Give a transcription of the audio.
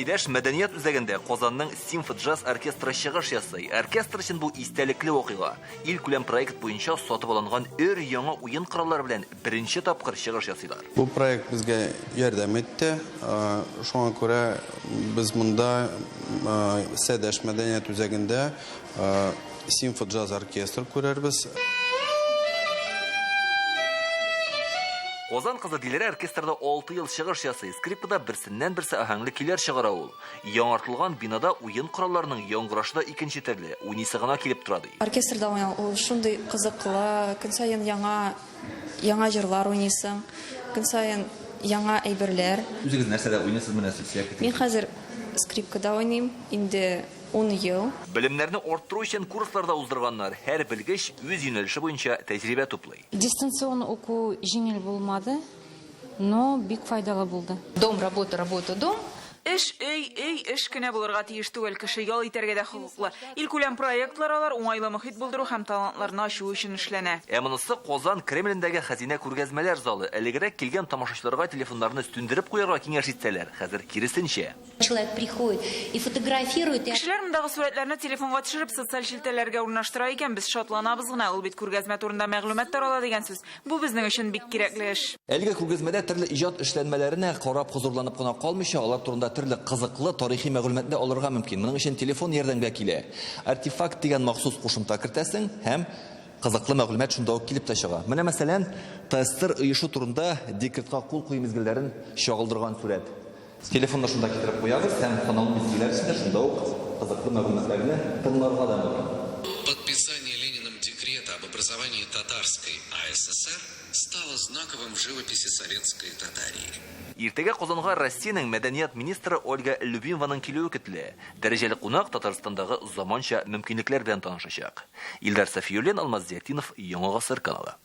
Сәйдәш мәдәният үзәгендә Казанның симфо-джаз оркестры чыгыш ясый. Оркестр өчен бу истәлекле вакыйга. Илкүләм проект буенча сатып алынган өр-яңа уен кораллары белән беренче тапкыр чыгыш ясыйлар. Бу проект безгә ярдәм итте. Шуңа күрә без монда Сәйдәш мәдәният үзәгендә Симфо-джаз оркестр күрербез. Казан кызы Диләрә оркестрда 6 ел чыгыш ясый. Скрипкада берсеннән-берсе аһәңле көйләр чыгара ул. Яңартылган бинада уен коралларының яңгырашы да икенче төрле, уйныйсы гына килеп тора, ди. Оркестрда уйнау ул шундый кызыклы, көн саен яңа яңа җырлар уйныйсың, көн саен яңа әйберләр. Үзегез нәрсәдә уйныйсыз менә сүз Мин хәзер скрипкада уйныйм, инде Ун ел. Белемнәрне арттыру өчен курслар да уздырганнар. Һәр белгеч үз юнәлеше буенча тәҗрибә туплый. Дистанцион уку җиңел булмады, но бик файдалы булды. Дом, работа, работа, дом. Эш, өй, өй, эш кенә булырга тиеш түгел, кеше ял итәргә дә хокуклы. Илкүләм проектлар алар уңайлы мохит булдыру һәм талантларны ачу өчен эшләнә. Ә монысы Казан Кремлендәге Хәзинә күргәзмәләр залы. Элегрәк килгән тамашачыларга телефоннарны сүндереп куярга киңәш итсәләр, хәзер киресенчә. Человек приходит и фотографирует. Кешеләр мондагы сурәтләрне телефонга төшереп, социаль челтәрләргә урнаштыра икән, без шатланабыз гына, ул бит күргәзмә турында мәгълүмат тарала дигән сүз. Бу безнең өчен бик кирәкле эш. Әлеге күргәзмәдә төрле иҗат эшләнмәләренә карап хозурланып кына калмыйча, алар турында төрле кызыклы тарихи мәгълүматны алырга мөмкин. Моның өчен телефон ярдәмгә килә. Артефакт дигән махсус кушымта кертәсең һәм кызыклы мәгълүмат шунда ук килеп тә чыга. Менә, мәсәлән, ТАССР оешу турында декретка кул кую мизгелләрен чагылдырган сурәт. Телефонны шунда китереп куябыз һәм санаулы мизгелләр эчендә шунда ук кызыклы мәгълүматларны тыңларга да мөмкин. Подписание Лениным декрета об образовании Татарской АССР стало знаковым в живописи Советской Татарии. Иртәгә Казанга Россиянең мәдәният министры Ольга Любимованың килүе көтелә. Дәрәҗәле кунак Татарстандагы заманча мөмкинлекләр белән танышачак. Илдар Сафиуллин, Алмаз Зиятдинов, Яңа Гасыр каналы.